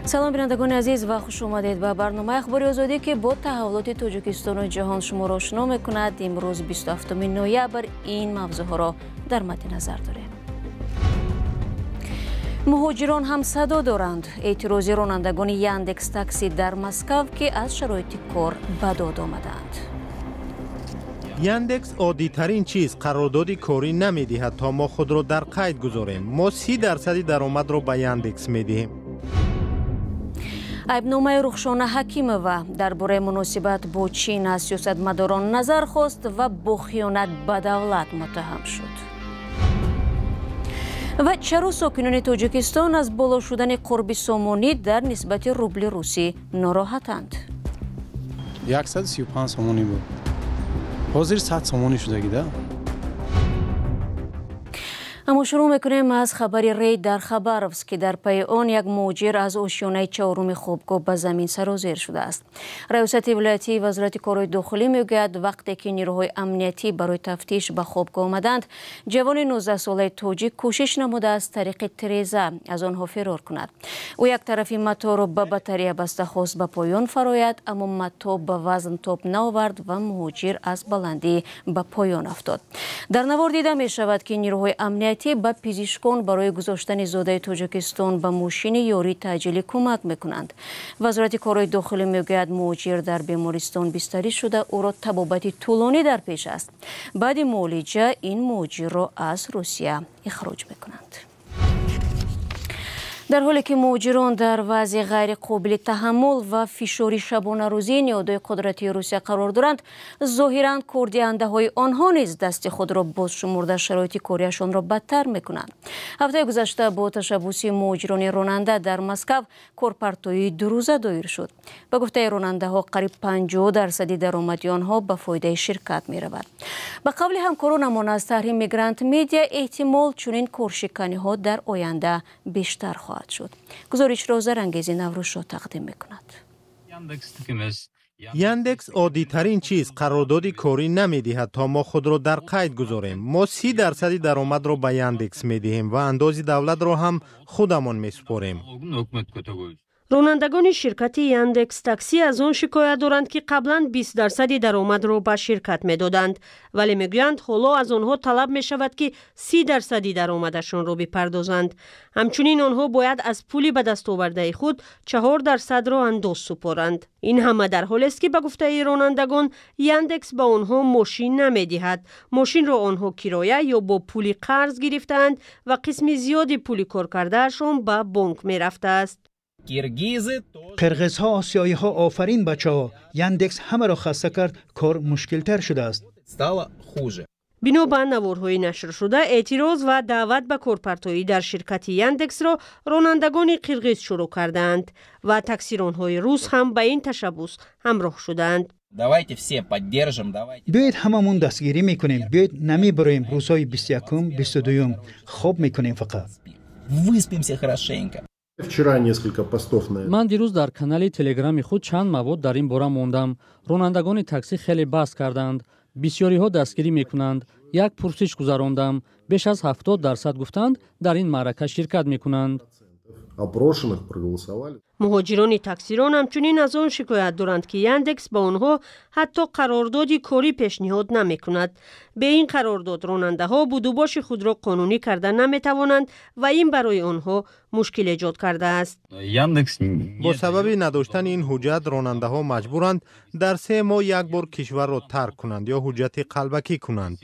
Салом, бинандагони азиз, ва хуш омадед ба барномаи Ахбори Озодӣ, ки бо таҳаввулоти Тоҷикистону ҷаҳон шуморо ошно мекунад. Имрӯз 27 ноябр ин мавзӯъҳоро дар мадди назар дорем. Муҳоҷирон ҳам садо доранд. Эътирози ронандагони Яндекс Такси дар Москав, ки аз шароити кор ба дод омадаанд. Яндекс оддитарин чиз қарордоди корӣ намедиҳад, то мо худро дар қайд гузорем. Мо 30 дарсади даромадро ба Яндекс медиҳем. Айбномаи Рухшона Ҳакимова дар бораи муносибат бо Чин аз сиёсатмадорон назар хост ва бо хиёнат ба давлат муттаҳам шуд. Ва чаро сокинони Тоҷикистон аз боло шудани қурби сомонӣ дар нисбати рубли русӣ нороҳатанд? 135 сомонӣ буд, ҳозир 100 сомонӣ шудагида. Аммо шурӯъ мекунем аз хабари рейд дар Хабаровск, ки дар пайи он як муҳоҷир аз ошёнаи чаҳоруми хобгоҳ ба замин сарозер шудааст. Раёсати вилоятии Вазорати корҳои дохилӣ мегӯяд, вақте ки нирӯҳои амниятӣ барои тафтиш ба хобгоҳ омаданд, ҷавони 19-солаи тоҷик кӯшиш намуда аз тариқи тиреза аз онҳо фирор кунад. Ӯ як тарафи маторо ба батарея баста хост ба поён фарояд, аммо мато ба вазн тоб наовард ва муҳоҷир аз баландӣ ба поён афтод. Дар навор дида мешавад, ки нирӯҳои амниятӣ ба пизишкон барои гузоштани зодаи Тоҷикистон ба мошини ёрии таъҷилӣ кӯмак мекунанд. Вазорати корҳои дохилӣ мегӯяд, муҳоҷир дар бемористон бистарӣ шуда, ӯро табобати тӯлонӣ дар пеш аст. Баъди муолиҷа ин муҳоҷирро аз Русия ихроҷ мекунанд. Дар ҳоле ки муҳоҷирон дар вазъи ғайриқобили таҳаммул ва фишори шабонарӯзии ниҳодҳои қудратии Русия қарор доранд, зоҳиран кордиҳандаҳои онҳо низ дасти худро боз шумурда, шароити кориашонро бадтар мекунанд. Ҳафтаи гузашта бо ташаббуси муҳоҷирони ронанда дар Москав корпартоии дурӯза доир шуд. Ба гуфтаи ронандаҳо, қариб 50 дарсади даромади онҳо ба фоидаи ширкат меравад. Ба қавли ҳамкоронамон аз таҳри Мигрант Медиа, эҳтимол чунин коршиканиҳо дар оянда бештар хоҳад шуд. Гузоришро Зарангези Наврӯзшо тақдим мекунад. Яндекс оддитарин чиз қарордоди корӣ намедиҳад, то мо худро дар қайд гузорем. Мо 30 дарсади даромадро ба Яндекс медиҳем ва андози давлатро ҳам худамон месупорем. Ронандагони ширкати Яндекс Такси аз он шикоят доранд, ки қаблан 20 дарсади даромадро ба ширкат медоданд, вале мегӯянд, ҳоло аз онҳо талаб мешавад, ки 30 дарсади даромадашонро бипардозанд. Ҳамчунин онҳо бояд аз пули ба дастовардаи худ 4 дарсадро андоз супоранд. Ин ҳама дар ҳолест, ки ба гуфтаи ронандагон, Яндекс ба онҳо мошин намедиҳад. Мошинро онҳо кироя ё бо пули қарз гирифтаанд ва қисми зиёди пули коркардаашон ба бонк мерафтааст. Қирғизҳо, осиёиҳо, офарин, бачаҳо! Яндекс ҳамаро хаста кард, кор мушкилтар шудааст. Стало хуже. Бино ба наворҳои нашршуда, эътироз ва даъват ба корпартоӣ дар ширкати Яндексро ронандагони қирғиз шурӯъ кардаанд ва таксиронҳои рус ҳам ба ин ташаббус ҳамроҳ шудаанд. Давайте все поддержим, давайте. Биёед, ҳамамон дастгирӣ мекунем. Биёед, намебароем рӯзҳои 21-ум, 22-юм, хоб мекунем фақат. Выспимся хорошенько. Вчера несколько постов на Ман дирӯз дар канали Телеграми худ чанд мавод дар ин бора мондам. Ронандагони таксӣ хеле баҳс карданд, бисёриҳо дастгирӣ мекунанд. Як пурсиш гузарондам, беш аз 70 дарсад гуфтанд, дар ин маърака ширкат мекунанд. Опрошенных проголосовали. Муҳоҷирони таксирон ҳамчунин аз он шикоят доранд, ки Яндекс ба онҳо ҳатто қарордоди корӣ пешниҳод намекунад. Бе ин қарордод ронандаҳо будубоши худро қонунӣ карда наметавонанд ва ин барои онҳо мушкил эҷод кардааст. Яндекс Бо сабаби надоштани ин ҳуҷҷат ронандаҳо маҷбуранд дар 3 моҳ як бор кишварро тарк кунанд ё ҳуҷҷати қалбакӣ кунанд.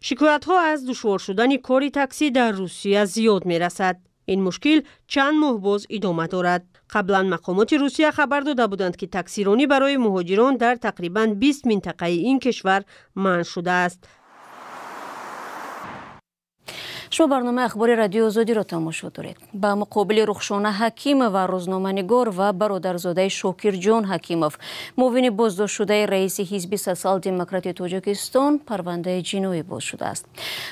Шикоятҳо аз душвор шудани кори таксӣ дар Русия зиёд мерасад. Ин мушкил чанд моҳ боз идома дорад. Қаблан мақомоти Русия хабар дода буданд, ки таксиронӣ барои муҳоҷирон дар тақрибан 20 минтақаи ин кишвар манъ шудааст. Шумо барномаи Ахбори Радиои Озодиро тамошо доред. Ба муқобили Рухшона Ҳакимова, рӯзноманигор ва бародарзодаи Шокирҷон Ҳакимов, муовини боздоштшудаи раиси Ҳизби Социал-Демократи Тоҷикистон, парвандаи ҷиноӣ боз шудааст.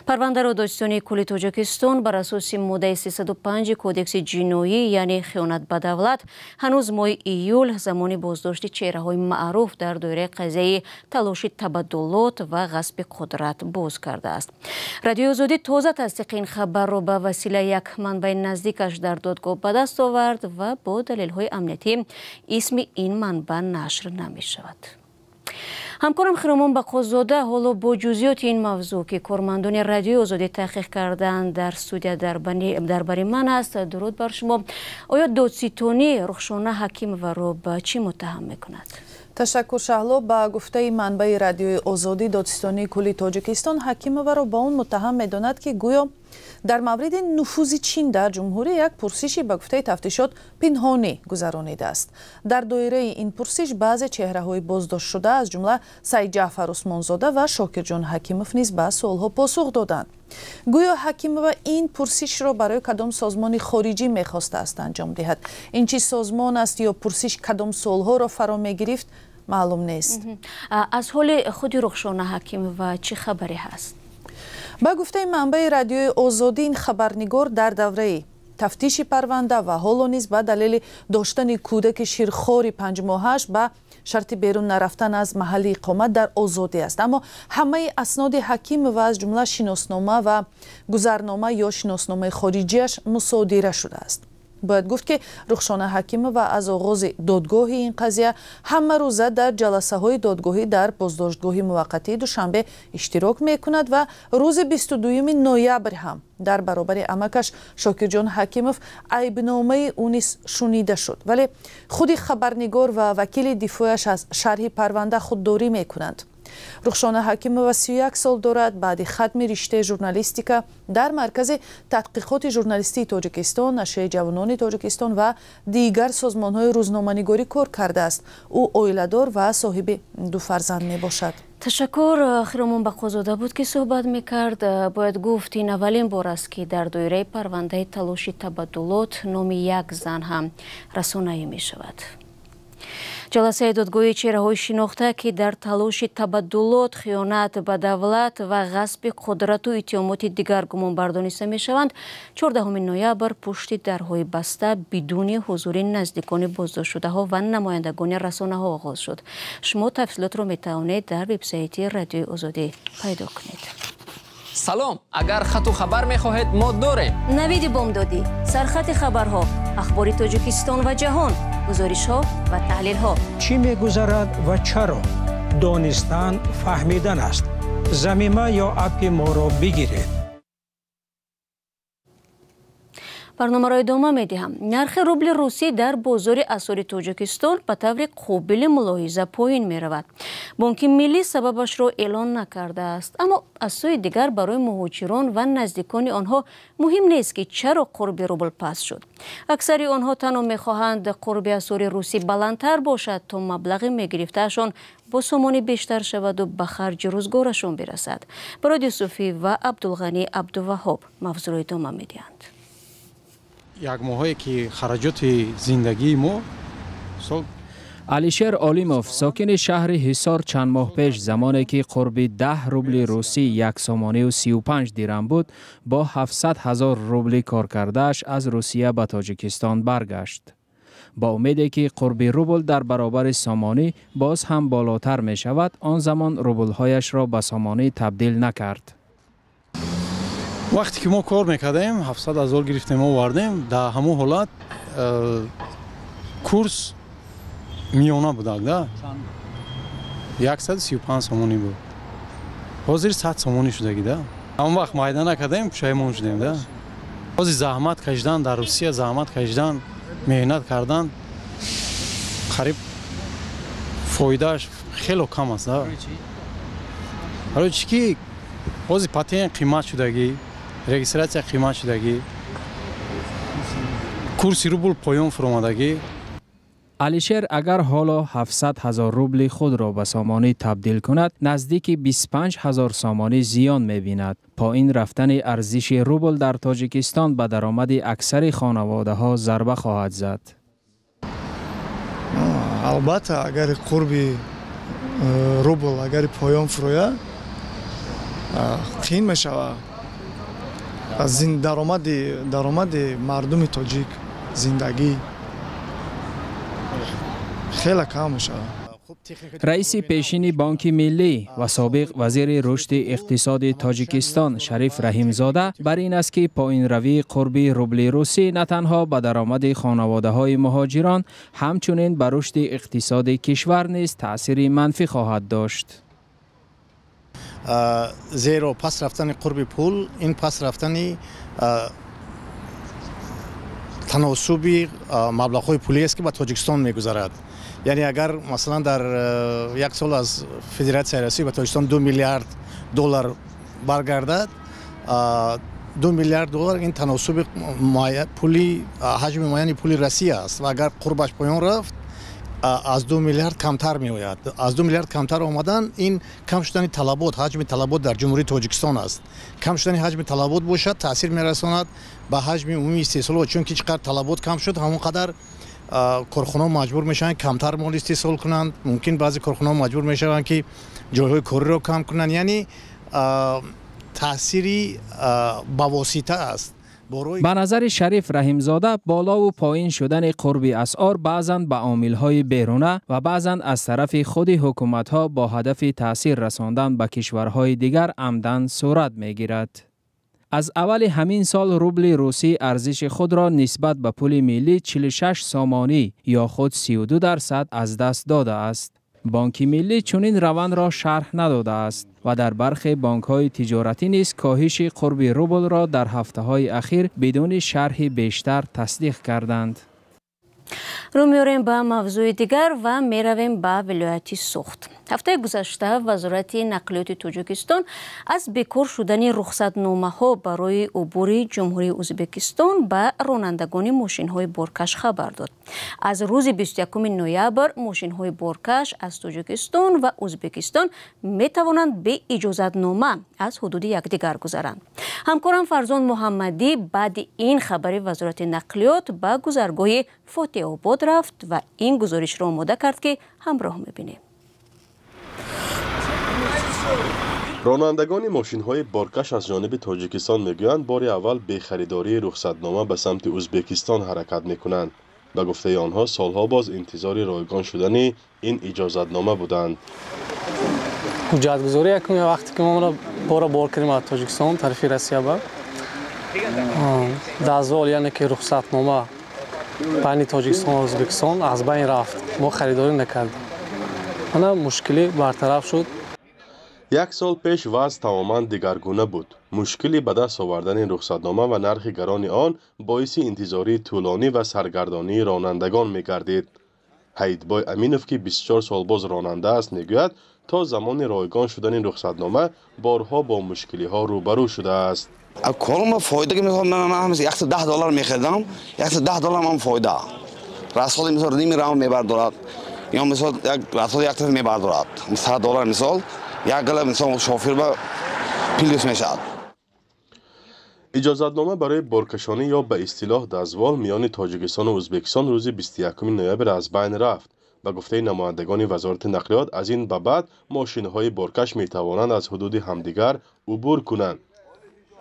Парвандаро Додситонии кулли Тоҷикистон бар асоси моддаи 305 Кодекси ҷиноӣ, яъне хиёнат ба давлат, ҳанӯз моҳи июл, замони боздошти чеҳраҳои маъруф дар доираи қазияи талоши табаддулот ва ғасби қудрат, боз кардааст. Радиои Озодӣ тоза тасдиқи Шарқ ин хабарро ба василаи як манбаи наздикаш дар додгоҳ ба даст овард ва бо далелҳои амниятӣ исми ин манбаъ нашр намешавад. Ҳамкорам Хиромон Бақозода ҳоло бо ҷузъиёти ин мавзӯъ, ки кормандони Радиои Озодӣ таҳқиқ карданд, дар студия дар бари ман аст. Дуруд бар шумо. Оё додситонӣ Рухшона Ҳакимоваро ба чӣ муттаҳам мекунад? Ташаккур, Шаҳло. Ба гуфтаи манбаи Радиои Озодӣ, додситонии кулли Тоҷикистон Ҳакимоваро ба он муттаҳам медонад, ки гӯё дар мавриди нуфузи Чин дар ҷумҳурӣ як пурсиши ба гуфтаи тафтишот пинҳонӣ гузаронидааст. Дар доираи ин пурсиш баъзе чеҳраҳои боздоштшуда, аз ҷумла Саидҷаъфар Усмонзода ва Шокирҷон Ҳакимов, низ ба суолҳо посух доданд. Гӯё Ҳакимова ин пурсишро барои кадом созмони хориҷӣ мехостааст анҷом диҳад. Ин чӣ созмон аст ё пурсиш кадом суолҳоро фаро мегирифт, маълум нест. Аз ҳоли худи Рухшона Ҳакимова чӣ хабаре ҳаст? Ба гуфтаи манбаи Радиои Озодӣ, ин хабарнигор дар давраи тафтиши парванда ва ҳоло низ ба далели доштани кӯдаки ширхори 5 моҳааш ба шарти берун нарафтан аз маҳалли иқомат дар озодӣ аст. Аммо ҳамаи асноди Ҳакимова, аз ҷумла шиноснома ва гузарнома ё шиносномаи хориҷиаш, мусодира шудааст. Бояд гуфт, ки Рухшона Ҳакимова аз оғози додгоҳи ин қазия ҳамарӯза дар ҷаласаҳои додгоҳӣ дар боздоштгоҳи муваққатии Душанбе иштирок мекунад ва рӯзи 22 ноябр ҳам дар баробари амакаш Шокирҷон Ҳакимов айбномаи ӯ низ шунида шуд. Вале худи хабарнигор ва вакили дифояш аз шарҳи парванда худдорӣ мекунанд. Рухшона Ҳакимова 31 сол дорад. Баъди хатми риштаи журналистика дар Маркази тадқиқоти журналистии Тоҷикистон, Нашрияи ҷавонони Тоҷикистон ва дигар созмонҳои рӯзноманигорӣ кор кардааст. Ӯ оиладор ва соҳиби ду фарзанд мебошад. Ташаккур. Хиромон Бақозода буд, ки суҳбат мекард. Бояд гуфт, ин аввалин бор аст, ки дар доираи парвандаи талоши табаддулот номи як зан ҳам расонаӣ мешавад. Ҷаласаи додгоҳии чеҳраҳои шинохта, ки дар талоши табаддулот, хиёнат ба давлат ва ғасби қудрату иттиҳомоти дигар гумонбар дониста мешаванд, 14 ноябр пушти дарҳои баста, бидуни ҳузури наздикони боздоштшудаҳо ва намояндагони расонаҳо оғоз шуд. Шумо тафсилотро метавонед дар вебсайти Радиои Озодӣ пайдо кунед. Салом, агар хату хабар мехоҳед, мо дорем. Навиди бомдодӣ, сархати хабарҳо, ахбори Тоҷикистон ва ҷаҳон, гузоришҳо ва таҳлилҳо. Чӣ мегузарад ва чаро? Донистан фаҳмидан аст. Замима ё аппи моро бигиред. Барномаро идома медиҳам. Нархи рубли русӣ дар бозори асъори Тоҷикистон ба таври қобили мулоҳиза поин меравад. Бонки Миллӣ сабабашро эълон накардааст, аммо аз сӯи дигар барои муҳоҷирон ва наздикони онҳо муҳим нест, ки чаро қурби рубл паст шуд. Аксари онҳо танҳо мехоҳанд қурби асъори русӣ баландтар бошад, то маблағи мегирифтаашон бо сомонӣ бештар шаваду ба харҷи рӯзгорашон бирасад. Барод Юсуфӣ ва Абдулғанӣ Абдуваҳҳоб мавзӯъро идома медиҳанд. Як моҳое ки хараҷоти зиндагии мо сол. Алишер Олимов, сокини шаҳри Ҳисор, чанд моҳ пеш, замоне ки қурби 10 рубли русӣ 1 сомонию 35 дирам буд, бо 700 000 рубли коркардааш аз Русия ба Тоҷикистон баргашт, бо умеде ки қурби рубл дар баробари сомонӣ боз ҳам болотар мешавад. Он замон рублҳояшро ба сомонӣ табдил накард. Вақте ки мо кор мекардем, 700 000 гирифтем, овардем. Дар ҳамон ҳолат курс миёна будак да 135 сомонӣ буд. Ҳозир 100 сомонӣ шудагӣ да. Ҳамон вақт майда накардем, пушаймон шудем да. Ҳозир заҳмат кашидан дар Русия, заҳмат кашидан, меҳнат кардан қариб фоидааш хело кам аст да. Барои чӣ ки ҳозир патент қимат шудагӣ, регистрация қимат шудагӣ, курси рубл поён фуромадагӣ. Алишер агар ҳоло 700 ҳазор рубли худро ба сомонӣ табдил кунад, наздики 25 ҳазор сомонӣ зиён мебинад. Поин рафтани арзиши рубл дар Тоҷикистон ба даромади аксари хонаводаҳо зарба хоҳад зад. Албатта, агари қурби рубл агари поён фурояд, қиин мешавад даромади мардуми тоҷик, зиндагӣ хеле кам мешавад. Раиси пешини Бонки Миллӣ ва собиқ вазири рушди иқтисоди Тоҷикистон Шариф Раҳимзода бар ин аст, ки поинравии қурби рубли русӣ на танҳо ба даромади хонаводаҳои муҳоҷирон, ҳамчунин ба рушди иқтисоди кишвар низ таъсири манфӣ хоҳад дошт. Зеро пас рафтани қурби пул ин пас рафтани таносуби маблағҳои пулӣ аст, ки ба Тоҷикистон мегузарад. Яъне агар масалан дар як сол аз Федератсияи Россия ба Тоҷикистон 2 миллиард доллар баргардад, 2 миллиард доллар ин таносуби пули ҳаҷми муайяни пули Россия аст ва агар қурбаш поён рафт, аз 2 миллиард камтар меояд. Аз 2 миллиард камтар омадан ин кам шудани талабот, ҳаҷми талабот дар Ҷумҳурии Тоҷикистон аст. Кам шудани ҳаҷми талабот бошад, таъсир мерасонад ба ҳаҷми умумии истеҳсолот, чунки чӣ қадр талабот кам шуд, ҳамон қадар корхонаҳо маҷбур мешаванд камтар мол истеҳсол кунанд. Мумкин баъзе корхонаҳо маҷбур мешаванд, ки ҷойҳои кориро кам кунанд. Яъне таъсири бавосита аст. Ба назари Шариф Раҳимзода, болову поин шудани қурби асъор баъзан ба омилҳои беруна ва баъзан аз тарафи худи ҳукуматҳо бо ҳадафи таъсир расондан ба кишварҳои дигар амдан сурат мегирад. Аз аввали ҳамин сол рубли русӣ арзиши худро нисбат ба пули миллӣ 46 сомонӣ ё худ 32% аз даст додааст. Бонки Миллӣ чунин равандро шарҳ надодааст ва дар бархе бонкҳои тиҷоратӣ низ коҳиши қурби рублро дар ҳафтаҳои ахир бидуни шарҳи бештар тасдиқ карданд. Рӯ меорем ба мавзӯи дигар ва меравем ба вилояти Суғд. Ҳафтаи гузашта Вазорати нақлиёти Тоҷикистон аз бекор шудани рухсатномаҳо барои убури Ҷумҳурии Ӯзбекистон ба ронандагони мошинҳои боркаш хабар дод. Аз рӯзи 21 ноябр мошинҳои боркаш аз Тоҷикистон ва Ӯзбекистон метавонанд бе иҷозатнома аз ҳудуди якдигар гузаранд. Ҳамкорам Фарзон Муҳаммадӣ баъди ин хабари Вазорати нақлиёт ба гузаргоҳи Фотеҳобод рафт ва ин гузоришро омода кард, ки ҳамроҳ мебинем. Ронандагони мошинҳои боркаш аз ҷониби Тоҷикистон мегӯянд, бори аввал бехаридории рухсатнома ба самти Ӯзбекистон ҳаракат мекунанд. Ба гуфтаи онҳо, солҳо боз интизори ройгон шудани ин иҷозатнома буданд. Ҳуҷҷатгузорӣ якум вақте ки мо бора бор кардем аз Тоҷикистон тарафи Россия ба дозвол, яъне ки рухсатнома байни Тоҷикистон ва Ӯзбекистон аз байн рафт. Мо харидорӣ накардем. Ана мушкилӣ бартараф шуд. Як сол пеш вазъ тамоман дигаргуна буд. Мушкили ба даст овардани рухсатнома ва нархи гарони он боиси интизории тӯлонӣ ва саргардонии ронандагон мегардид. Ҳаидбой Аминов, ки 24 сол боз ронанда аст, мегӯяд, то замони ройгон шудани рухсатнома борҳо бо мушкилиҳо рӯбарӯ шудааст. Корма фоида ки ман $110 мехаридам, $110 ман фоида. Расходи мисол ними рам мебардорад, ё мисол як расходи як тараф мебардорад. $100 мисол як гала мисол шофер ба плюс мешавад. Иҷозатнома барои боркашонӣ ё ба истилоҳ дозвол миёни Тоҷикистону Ӯзбекистон рӯзи 21 ноябр аз байн рафт. Ба гуфтаи намояндагони Вазорати нақлиёт, аз ин ба баъд мошинҳои боркаш метавонанд аз ҳудуди ҳамдигар убур кунанд.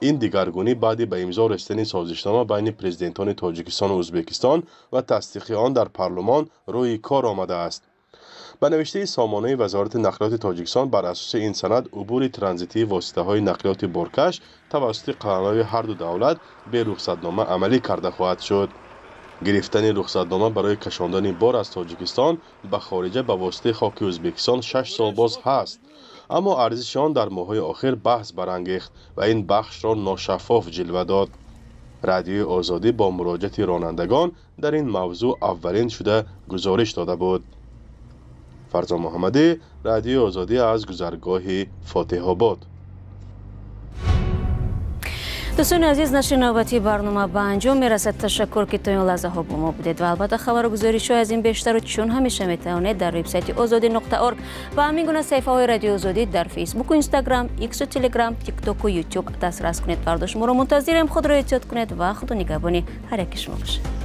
Ин дигаргунӣ баъди ба имзо расидани созишнома байни президентони Тоҷикистону Ӯзбекистон ва тасдиқи он дар парлумон рӯи кор омадааст. Ба навиштаи сомонаи Вазорати нақлиёти Тоҷикистон, бар асоси ин санад убури транзитии воситаҳои нақлиёти боркаш тавассути қаламрави ҳарду давлат бе рухсатнома амалӣ карда хоҳад шуд. Гирифтани рухсатнома барои кашондани бор аз Тоҷикистон ба хориҷа ба воситаи хоки Ӯзбекистон 6 сол боз ҳаст. Аммо арзиши он дар моҳҳои охир баҳс барангехт ва ин бахшро ношаффоф ҷилва дод. Радиои Озодӣ бо муроҷиати ронандагон дар ин мавзӯъ аввалин шуда гузориш дода буд. Фарзон Муҳаммадӣ, Радиои Озодӣ аз гузаргоҳи Фотеҳобод. Дӯстони азиз, нашри навбатии барнома ба анҷом мерасад. Ташаккур, ки то ин лаҳзаҳо бо мо будед ва албатта хабару гузоришҳои аз ин бештару чун ҳамеша метавонед дар вебсайти озодӣ.org ва ҳамин гуна саҳифаҳои Радиои Озодӣ дар Фейсбуку, Инстаграм, Иксу, Телеграм, Тиктоку, Ютуб дастрас кунед. Фардо шуморо мунтазирем. Худро эҳтиёт кунед ва худо нигаҳбони ҳар яки шумо бошад.